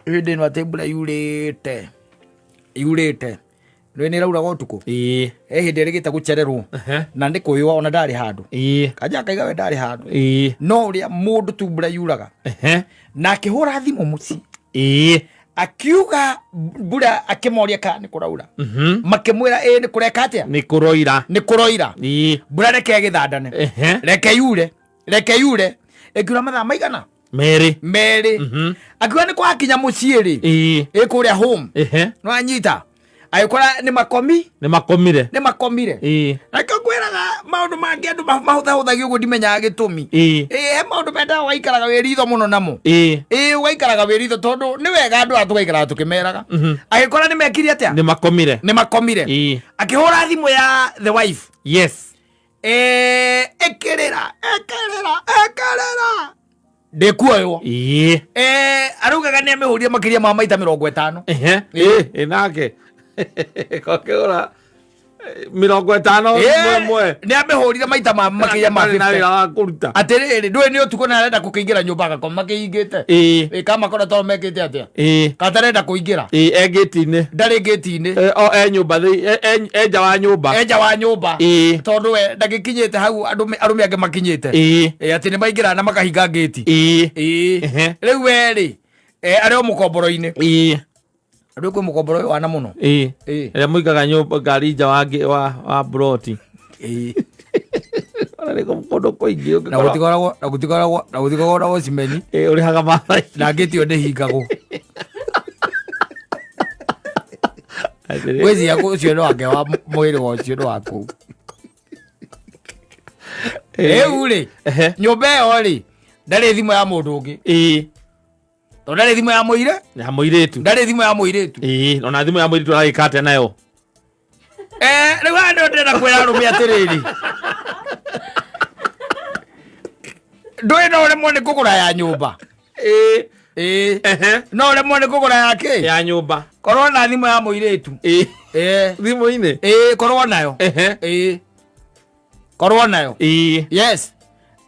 hĩndĩ ĩno atĩ mbura yurĩte. Yurĩte. Nĩ nĩ ĩrauraga ũtukũ. Hĩndĩ ĩrĩgĩte gũcererwo. Na nĩ kũyũa ona ndarĩ handũ. Kanja akaiga we ndarĩ handũ. No ũrĩa mũndũ tu mbura yuraga. Na akĩhũra thimũ mũciĩ. Akiuga mbura akĩmoria kana nĩ kũraura. Makĩmwĩra ĩĩ nĩ kũreka atĩa? Nĩ kũroira. Nĩ kũroira. Mbura reke ĩgĩthandane. Reke yure. Reke yure. Ĩkiura mathaa maigana? Merĩ. Merĩ. Akiuga nĩ kwakinya mũciĩ rĩ. Ĩ kũrĩa home. Nĩ wanyita. Agĩkora nĩ makomi. Nĩ makomire. Nĩ makomire. Na kĩo ngwĩraga maũndũ mangĩ andũ mahũthahũthagia ũguo ndimenyaga gĩtũmi. He maũndũ mendaga ũgaikaraga wĩ ritho mũno namo. Ũgaikaraga wĩ ritho tondũ nĩ wega andũ aya tũgaikaraga tũkĩmeraga. Agĩkora nĩ mekire atĩa? Nĩ makomire. Nĩ makomire. Akĩhũra thimũ ya the wife. Yes. Ĩkĩrĩra, ĩkĩrĩra, ĩkĩrĩra. Ndĩkuoywo. Araugaga nĩ amĩhũrire makĩria ma maita 50. Nake. Kokĩhũra 50 mwe. Nĩ amĩhũrire maita ma makĩria ma Ndarĩ na 50. wĩra wa kũruta. Atĩrĩrĩ, ndũĩ nĩ ũtukũ na arenda gũkĩingĩra nyũmba agakoma makĩhingĩte. Kamakora tondũ mekĩte atĩa? Katarenda kũingĩra. E ngĩti-inĩ. Ndarĩ ngĩti-inĩ. O, e nyũmba thĩ, e nja wa nyũmba. E nja wa nyũmba. Tondũ we ndagĩkinyĩte hau arũme angĩ makinyĩte. Atĩ nĩ maingĩra na makahinga ngĩti. Rĩu we rĩ, arĩ o mũkomboro-inĩ. Rĩu kwĩ mũkomboro ũyũ wana mũno. Ĩrĩa mũigaga nyũmba ngari nja wa ploti. Ona nĩ kũndũ kũingĩ ũngĩkora. Na gũtikoragwo na watchman. Ũrĩhaga mathai. Na ngĩti ĩyo ndĩhingagwo. Ngwĩciria ũcio nĩ wake wa mwĩrĩ wa ũcio nĩ waku. Rĩu rĩ, nyũmba ĩyo rĩ, ndarĩ thimũ ya mũndũ ũngĩ. Tondũ ndarĩ thimũ ya mũire? Ya mũirĩtu. Ndarĩ thimũ ya mũirĩtu. Ona thimũ ya mũirĩtu aragĩka atĩa nayo? Rĩu haha nĩho ndĩrenda kwĩra arũme atĩrĩrĩ. Ndũĩ no ũremwo nĩ kũgũra ya nyũmba. Ĩĩ. Ĩĩ. Ehe. No ũremwo nĩ kũgũra ya kĩ? Ya nyũmba. Korwo na thimũ ya mũirĩtu. Ĩĩ. Ĩĩ. Thimũ-inĩ. Ĩĩ, korwo nayo. Ehe. Ĩĩ. Korwo nayo. Ĩĩ. Yes.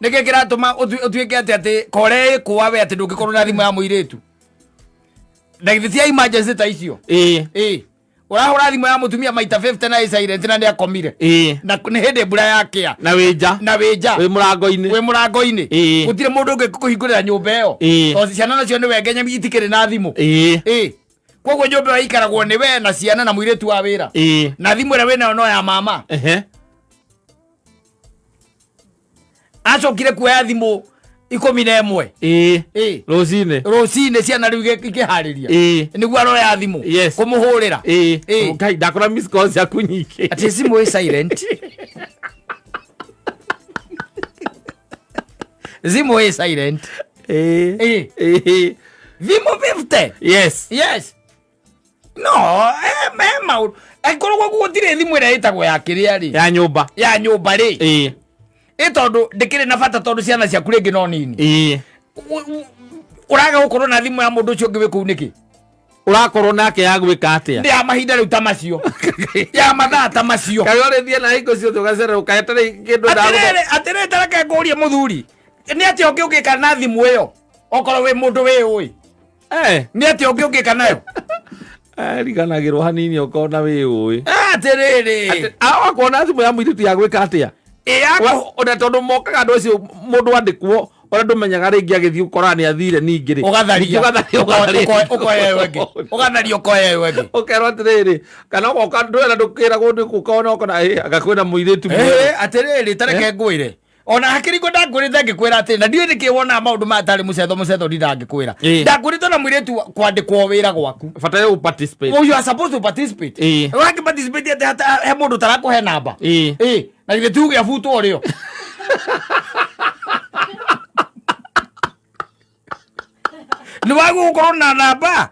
Nĩkĩ kĩratũma ũtuĩke atĩ atĩ kore ĩkũa we atĩ ndũngĩkorwo na thimũ ya mũirĩtu? Na githĩ ti ya emergency ta icio? Ĩĩ. Ĩĩ. Ũrahũra thimũ ya mũtumia maita 50 na ĩ silent na nĩ akomire. Ĩĩ. Na nĩ hĩndĩ mbura yakĩa. Na wĩ nja. Na wĩ nja. Wĩ mũrango-inĩ. Wĩ mũrango-inĩ. Ĩĩ. Gũtirĩ mũndũ ũngĩ kũhingũrĩra nyũmba ĩyo. Ĩĩ. Tondũ ciana nacio nĩ wengenya itikĩrĩ na thimũ. Ĩĩ. Ĩĩ. Koguo nyũmba ĩyo ĩikaragwo nĩ we na ciana na mũirĩtu wa wĩra. Ĩĩ. Na thimũ ĩrĩa wĩnayo no ya mama. Ehe. Acokire kuoya thimũ 11. Ĩĩ. Ĩĩ. Rũcinĩ. Rũcinĩ ciana rĩu ikĩharĩria. Ĩĩ. Nĩguo aroya thimũ. Yes. Kũmũhũrĩra. Ĩĩ. Ĩĩ. Ngai ndakora miss call ciaku nyingĩ. Atĩ thimũ ĩ silent. Thimũ ĩ silent. Ĩĩ. Ĩĩ. Ĩĩ. Thimũ 50. Yes. Yes. No, he maũndũ. Angĩkorwo gwaku gũtirĩ thimũ ĩrĩa ĩtagwo ya kĩrĩa rĩ. Ya nyũmba. Ya nyũmba rĩ. Ĩĩ. Ĩ tondũ ndĩkĩrĩ na bata tondũ ciana ciaku rĩngĩ no nini. Ĩĩ. Ũraga gũkorwo na thimũ ya mũndũ ũcio ũngĩ wĩ kũu nĩkĩ? Ũrakorwo nake ya gwĩka atĩa? Ndĩ ya mahinda rĩu ta macio. Ya mathaa ta macio. Kaĩ ũrĩthiĩ na hingo ciothe ũgacerera ũkaeterera kĩndũ Atĩrĩrĩ, atĩrĩrĩ ta reke ngũrie mũthuri. Nĩ atĩa ũngĩ ũngĩka na thimũ ĩyo? Okorwo wĩ mũndũ wĩyũĩ. Eh. Nĩ atĩa ũngĩ ũngĩka nayo? Riganagĩrwo hanini okorwo na wĩyũĩ. Atĩrĩrĩ. Wakorwo na thimũ ya mũirĩtu ya gwĩka atĩa? Ĩ ya Ona tondũ mokaga andũ acio mũndũ andĩkwo ũrĩa ndũmenyaga rĩngĩ agĩthiĩ ũkoraga nĩ athire ningĩ rĩ. Ũgatharia. Ningĩ ũgatharia, ũgatharia. Ũkoya ĩyo ĩngĩ. Ũgatharia ũkoya ĩyo ĩngĩ. Ũkerwo atĩrĩrĩ, kana ũgoka ndwĩra ndũkĩragwo nĩ gũka ona ũkona ĩ anga kwĩna mũirĩtu mwerũ. Ĩ, atĩrĩrĩ, ta reke ngwĩre. Ona hakĩrĩ ngo ndakwĩrĩte ngĩkwĩra atĩrĩ, na ndiũĩ nĩkĩ wonaga maũndũ maya tarĩ mũcetho mũcetho ndindangĩkwĩra. Ĩ. Ndakwĩrĩte na mũirĩtu kwandĩkwo wĩra gwaku. Bata nĩ ũ-participate. Well, you are supposed to participate. Ĩ. Ũrangĩ participate atĩ he mũndũ ũtarakũhe namba. Ĩ. Ĩ. Na githĩ tuge abutwo rĩo. Nĩ wagĩrĩirwo gũkorwo na namba.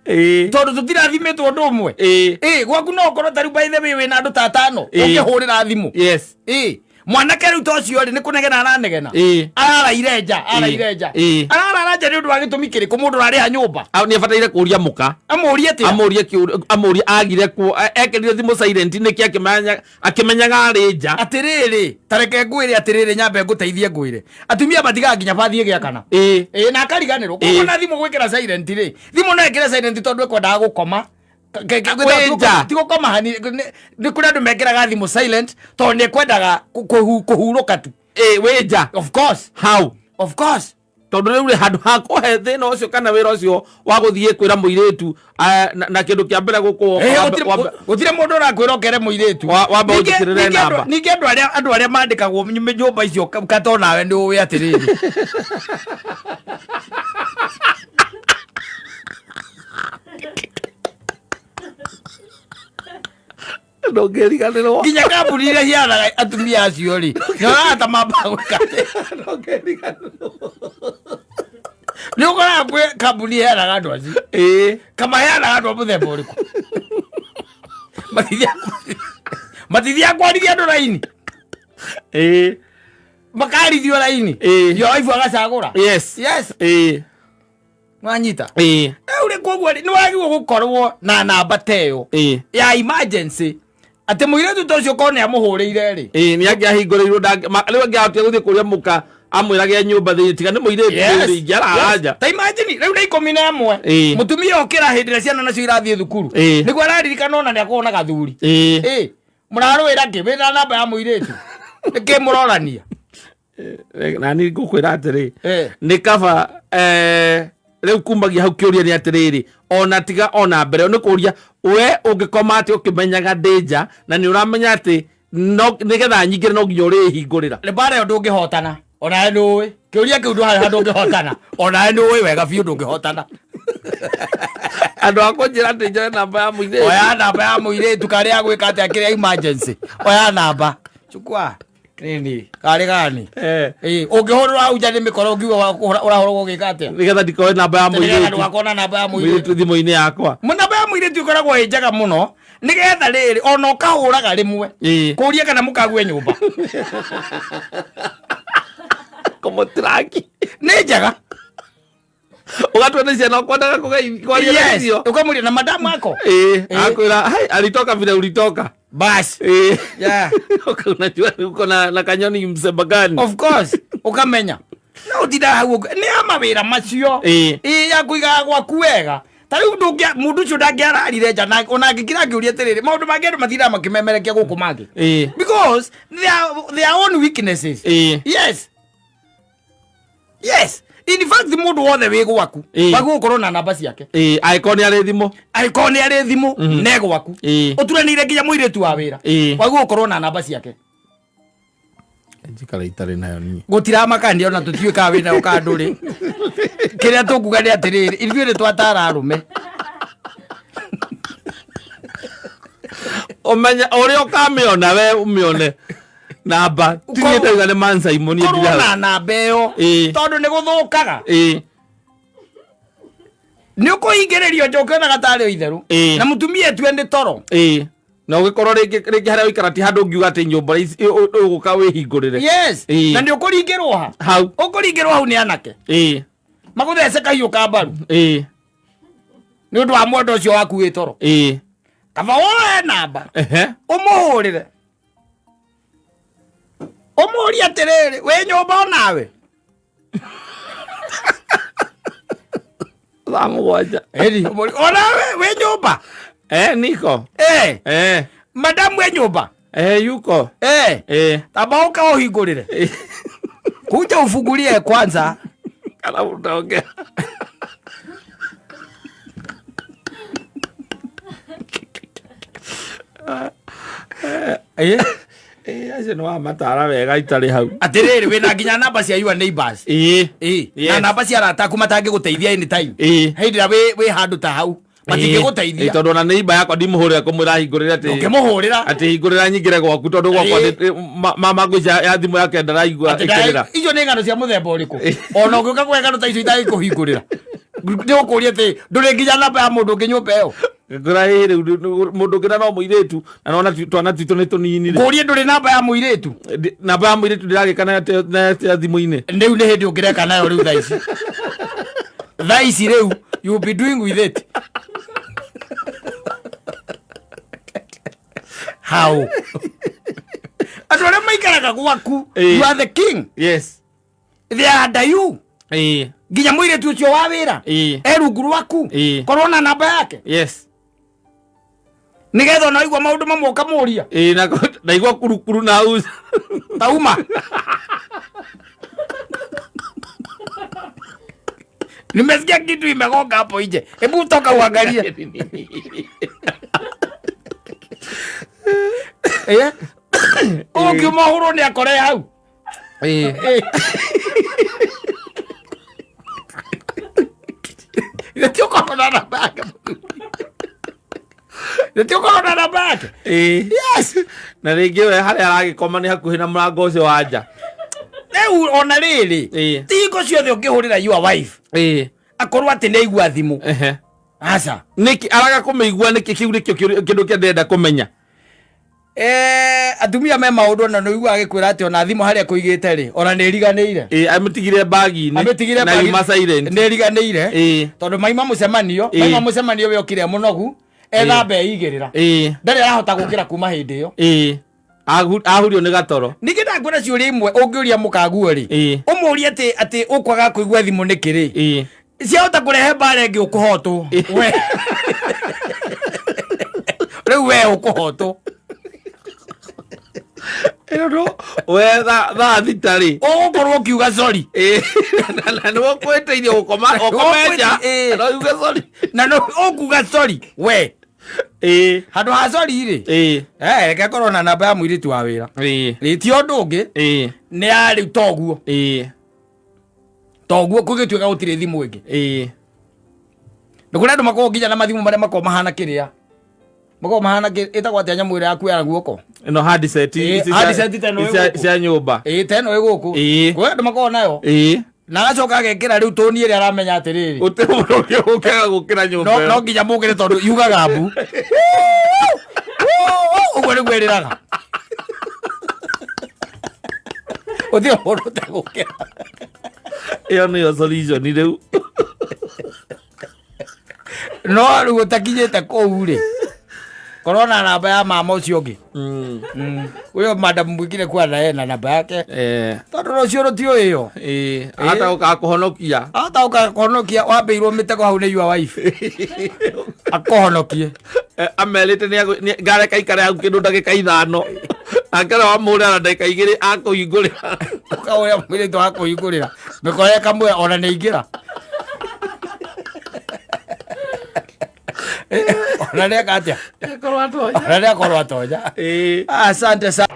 Ĩ. Tondũ tũtirathimĩtwo ũndũ ũmwe. Ĩ. Ĩ, gwaku no ũkorwo ta rĩu by the way wĩna andũ ta atano. Ĩ. Ũngĩhũrĩra thimũ. Yes. Ĩ. Mwanake rĩu ta ũcio rĩ, nĩ kũnegena aranegena. Ĩ. Araraire nja, araire nja. Ĩ. Ararara nja nĩ ũndũ wa gĩtũmi kĩrĩkũ mũndũ ũrarĩha nyũmba? Au nĩ abataire kũria mũka. Amũrie atĩa? Amũrie kĩũria, amũrie agire kuo, ekĩrire thimũ silent nĩkĩ akĩmenyaga arĩ nja. Atĩrĩrĩ, ta reke ngwĩre atĩrĩrĩ, nyambe ngũteithie ngwĩre. Atumia matigaga nginya bathi ĩgĩakana. Ĩ. Ĩ, na akariganĩrwo. Ĩ. Koguo na thimũ gwĩkĩra silent rĩ, thimũ no ĩkĩre silent tondũ ĩkwendaga gũkoma. Wĩ nja. Ti gũkoma hanini, nĩ kũrĩ andũ mekĩraga thimũ silent tondũ nĩ ĩkwendaga kũhurũka tu. Ĩ, wĩ nja. Of course. How? Of course. Tondũ rĩu rĩ, handũ ha kũhe thĩna ũcio kana wĩra ũcio wa gũthiĩ kwĩra mũirĩtu, na kĩndũ kĩa mbere gũkũ, Ĩ, gũtirĩ mũndũ ũrakwĩra ũkere mũirĩtu. Wambe Ningĩ- ũnjĩkĩrĩre ningĩ namba. ningĩ andũ arĩa mandĩkagwo nyũmba icio kata onawe nĩ ũĩ atĩrĩrĩ. Ndũngĩriganĩrwo. Nginya kambuni iria ciathaga atumia acio rĩ, nyonaga ta mambaga gwĩka atĩ. Ndũngĩriganĩrwo. Nĩ ũkoraga kwĩ kambuni iheanaga andũ acio. Ĩ. Kamaheanaga andũ a mũthemba ũrĩkũ? Matithiaga kwarithia andũ raini. Ĩ. Makarithio raini. Ĩ. Yo waifu agacagũra. Yes. Yes. Ĩ. Nwanyita. Ĩ. Rĩu rĩ, koguo rĩ, nĩ wagĩrĩirwo gũkorwo na namba ta ĩyo. Ĩ. Ya emergency. Atĩ mũirĩtu ta ũcio korwo nĩ amũhũrĩire rĩ. Ĩ, nĩ angĩahingũrĩirwo rĩu angĩahotire gũthiĩ kũrĩa mũka amwĩrage nyũmba thĩinĩ, tiga nĩ mũirĩtu Yes. rĩu rĩngĩ arara Yes. nja. Ta imagine, rĩu nĩ 11. Ĩ. Mũtumia okĩra hĩndĩ ĩrĩa ciana nacio irathiĩ thukuru. Ĩ. Nĩguo araririkana ona nĩ akorwo na gathuri. Ĩ. Ĩ. Mũrarũĩra kĩ? Wĩna namba ya mũirĩtu. Nĩkĩ mũrorania? Na niĩ ngũkwĩra atĩrĩ, Ĩ. nĩ kaba, rĩu kumagia hau kĩũria nĩ atĩrĩrĩ, ona tiga ona mbere nĩ kũria we ũngĩkoma atĩ ũkĩmenyaga ndĩ nja na nĩ ũramenya atĩ no nĩgetha nyingĩre no nginya ũrĩhingũrĩra. Nĩ mbara ĩyo ndũngĩhotana. Ona we nĩ ũĩ. Kĩũria kĩu ndũharĩ handũ ũngĩhotana. Ona we nĩ ũĩ wega biũ ndũngĩhotana. Andũ a kũnjĩra atĩ njoe namba ya mũirĩtu. Oya namba ya mũirĩtu karĩa agwĩka atĩa kĩrĩa emergency. Oya namba. Chukua. Nini? Karĩ gani? Ũngĩhũrĩrwo hau nja nĩ mĩkora ũngiuga ũrahũrwo ũgĩka atĩa? Nĩgetha ndikoe namba ya Nĩgetha mũirĩtu. ndũgakona namba ya mũirĩtu. Mũirĩtu thimũ-inĩ yakwa. Namba ya mũirĩtu ĩkoragwo ĩ njega mũno. Nĩgetha rĩrĩ, ona ũkahũraga rĩmwe. Kũria kana mũkague nyũmba. Mũtirangi. Nĩ njega. Ũgatua nĩ ciana ũkwendaga kwaria Yes, nacio. ũkamũria na madamu ako. Ĩĩ, akwĩra "Hai, alitoka vile ulitoka." Basi. Ĩĩ. Yeah. Unajua uko na kanyoni msemba gani. Of course, ũkamenya. No ũtindaga hau ũguo. Nĩ ya mawĩra macio. Ĩĩ. Ĩĩ, ya kũigaga gwaku wega. Ta rĩu mũndũ ũcio ndangĩararire nja na ona angĩkira angĩũria atĩrĩrĩ, maũndũ mangĩ andũ matindaga makĩmemerekia gũkũ mangĩ. Ĩĩ. Because their own weaknesses. Ĩĩ. Yes. Yes. In fact, mũndũ wothe wĩ gwaku Ĩĩ. wagĩrĩirwo gũkorwo na namba ciake. Ĩĩ, angĩkorwo nĩ arĩ thimũ. Angĩkorwo nĩ arĩ thimũ ne gwaku. Ĩĩ. Ũturanĩire nginya mũirĩtu wa wĩra. Ĩĩ. Wagĩrĩirwo gũkorwo na namba ciake. Njikara itarĩ nayo niĩ. Gũtiramakania ona tũtiũĩ kana wĩnayo kana ndũrĩ. Kĩrĩa tũkuga nĩ atĩrĩrĩ, ithuĩ nĩ twatara arũme. Ũmenye ũrĩa ũkamĩona we ũmĩone namba. Ti niĩ ndauga nĩ Man Simon, niĩ Korwo ndirĩ na hau. namba ĩyo. Ĩĩ. Tondũ nĩ gũthũkaga. Ĩĩ. Nĩ ũkũhingĩrĩrio nja ũkĩonaga tarĩ o itherũ. Ĩĩ. Na mũtumia etue nĩ toro. Ĩĩ. Na ũgĩkorwo rĩngĩ harĩa ũikara ti handũ ũngiuga atĩ nyũmba ici ũgũka wĩhingũrĩre. Yes. Ĩĩ. Na nĩ ũkũringĩrwo ha? Hau. Ũkũringĩrwo hau nĩ anake. Ĩĩ. Magũthece kahiũ ka mbaru. Ĩĩ. Nĩ ũndũ wa mwendo ũcio waku wĩ toro. Ĩĩ. Kaba woe namba. Ehe. Ũmũhũrĩre. Ũmũrie atĩrĩrĩ, wĩ nyũmba onawe? Thaa mũgwanja. Ĩni, ũmũrie, onawe wĩ nyũmba? Niko. Madamu wĩ nyũmba? Yuko. Tamba ũka ũhingũrĩre. Kuja ufungulie kwanza. Kana utaongea. Acio nĩ wamatara wega itarĩ hau. Atĩrĩrĩ, wĩna nginya namba cia your neighbors. Ĩĩ. Ĩĩ. Na namba cia arata aku matangĩgũteithia anytime. Ĩĩ. Hĩndĩ ĩrĩa wĩ handũ ta hau, matingĩgũteithia. Ĩĩ, tondũ ona neighbor yakwa ndimũhũrĩra kũmwĩra hingũrĩre atĩ Ũngĩmũhũrĩra. Atĩ hingũrĩra nyingĩre gwaku tondũ gwakwa Ĩĩ. mama ngwĩcia ya thimũ yake ndaraigua Atĩ ĩkĩrĩra. icio nĩ ng'ano cia mũthemba ũrĩkũ? Ona ũngĩũka kũhe ng'ano ta icio itangĩkũhingũrĩra. Nĩ ũkũria atĩ ndũrĩ nginya namba ya mũndũ ũngĩ nyũmba ĩyo. Ngũra ĩĩ rĩu mũndũ ũngĩ na no mũirĩtu, na nona twana twitũ nĩ tũnini rĩ. Ngũrie ndũrĩ namba ya mũirĩtu? Namba ya mũirĩtu ndĩragĩka nayo atĩa thimũ-inĩ? Rĩu nĩ hĩndĩ ũngĩreka nayo rĩu thaa ici. Thaa ici rĩu, you be doing with it. How? Andũ arĩa maikaraga gwaku, Ĩĩ. you are the king. Yes. They are under you. Ĩĩ. Nginya mũirĩtu ũcio wa wĩra. Ĩĩ. E rungu rwaku. Ĩĩ. Korwo na namba yake. Yes. Nĩgetha ona waigua maũndũ mamwe ũkamũria. Ĩĩ, naigua kurukuru na hau. Tauma. Nimesikia kitu imegonga hapo nje. Hebu toka uangalie. Ũngiuma ũhũrwo nĩ akore hau. Githĩ ti ũkorwo na namba yake mũthuri? Githĩ ti ũkorwo na namba yake? Yes. Na rĩngĩ we harĩa aragĩkoma nĩ hakuhĩ na mũrango ũcio wa nja. Rĩu ona rĩrĩ, ti hingo ciothe ũngĩhũrĩra your wife. Akorwo atĩ nĩ aigua thimũ. Aca. Nĩkĩ araga kũmĩigua nĩkĩ? Kĩu nĩkĩo kĩndũ kĩrĩa ndĩrenda kũmenya. Atumia me maũndũ ona nĩ ũiguaga agĩkwĩra atĩ ona thimũ harĩa kũigĩte rĩ, ona nĩ ĩriganĩire. Amĩtigire bagi-inĩ. Amĩtigire Na bagi-inĩ. yuma silent. Nĩ ĩriganĩire. Tondũ maima mũcemanio, maima mũcemanio we okire mũnogu, ethamba eigĩrĩra. Ndarĩ arahota gũkĩra kuma hĩndĩ ĩyo. Ahurio nĩ gatoro. Ningĩ ndakwĩra ciũria imwe ũngĩũria mũkaguo rĩ, ũmũrie atĩ ũkwaga kũigua thimũ nĩkĩ rĩ? Ciahota kũrehe mbara ĩngĩ ũkũhotwo. We. Rĩu we ũkũhotwo. Ĩno no, we thaa thita rĩ. Ũgũkorwo ũkiuga sorry. Na nĩ ũkwĩtĩirie gũkoma, ũkome nja. No uge sorry. Na no ũkuga sorry, we. Handũ ha sorry rĩ. Reke ngorwo na namba ya mũirĩtu wa wĩra. Rĩ, ti ũndũ ũngĩ. Nĩ ya rĩu toguo. Toguo kũgĩtuĩka gũtirĩ thimũ ĩngĩ. Nĩ kũrĩ andũ makoragwo nginya na mathimũ marĩa makoragwo mahana kĩrĩa. Makoragwo mahana ĩtagwo atĩa nyamũ ĩrĩa yaku ya guoko? Ĩno handset ici Handset ta ĩno ĩ gũkũ. cia nyũmba. Ta ĩno ĩ gũkũ. Kũrĩ andũ makoragwo nayo. Na agacoka agekĩra rĩu tũni ĩrĩa aramenya atĩrĩrĩ. Gũtirĩ mũndũ ũngĩ ũkaga gũkĩra nyũmba No ĩyo. nginya mũkĩre tondũ yugaga mbu. Ũguo nĩguo ĩrĩraga. Gũtirĩ mũndũ ũtegũkĩra. Ĩyo nĩyo solution rĩu. No rĩu ũtakinyĩte kũu rĩ, korwo na namba ya mama ũcio ũngĩ. Huyo madam mwingine kuwa na yeye na namba yake. Tondũ rũciũ rũtiũĩyo. Ĩĩ, hata ũgakũhonokia. Hata ũkahonokia wambĩirwo mĩtego hau nĩ your wife akũhonokie. Amerĩte ngareka ikare hau kĩndũ ndagĩka 5, akera wamũrĩra na ndagĩka 2 akũhingũrĩra. Ũkaũrĩa mũirĩtu akũhingũrĩra mĩkora ĩkamwĩra ona nĩ aingĩra, ona nĩ eka atĩa. Akorwo atonya. Ona nĩ akorwo atonya. Asante sana.